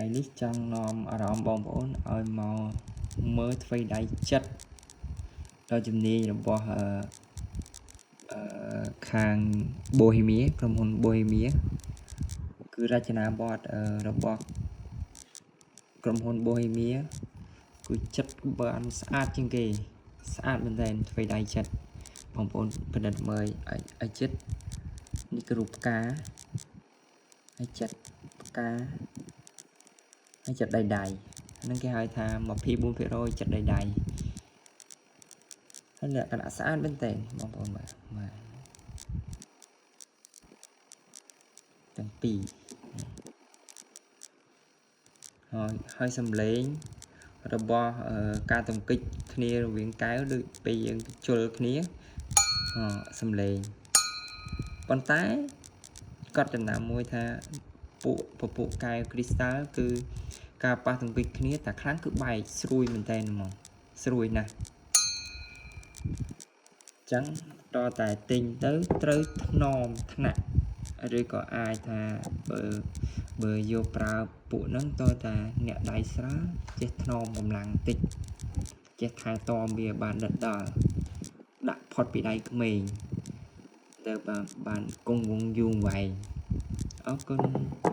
ថ្ងៃនេះចង់នាំអារម្មណ៍បងប្អូនឲ្យមកមើលទ្វេដៃចិត្តដល់ជំនាញរបស់អឺអឺខាង Bohemia ក្រុមហ៊ុន Bohemia គឺរចនាបថរបស់ក្រុមហ៊ុន Bohemia គឺចិត្តបានស្អាតជាងគេស្អាតមែនទែនទ្វេដៃចិត្តបងប្អូនពិនិត្យមើលឲ្យចិត្តនេះគឺរូបផ្កាហើយចិត្តផ្កាហើយចិត្តដៃដៃហ្នឹងគេហៅថា24%ចិត្តដៃដៃហើយលក្ខណៈស្អាតមែនទែនបងប្អូនបាទបាទទាំងពីរហើយសំឡេងរបស់ការទង្គិចគ្នារវាងកែវដូចពេលយើងជល់គ្នាសំឡេងប៉ុន្តែកត់ចំណាំមួយថាពួកពពួកកែវគ្រីស្តាល់គឺការប៉ះទង្គិចគ្នាតែខ្លាំងគឺបែកស្រួយមែនតើហ្មងស្រួយណាស់ចឹងតតែទិញទៅត្រូវថ្នមថ្នាក់ឬក៏អាចថាបើយកប្រើពួកហ្នឹងតតែអ្នកដៃស្រាលចេះថ្នមកម្លាំងតិចចេះថែទាំវាបានដិតដល់ដាក់ផុតពីដៃក្មេងទៅបានគង់វង្សយូរវែងអរគុណ។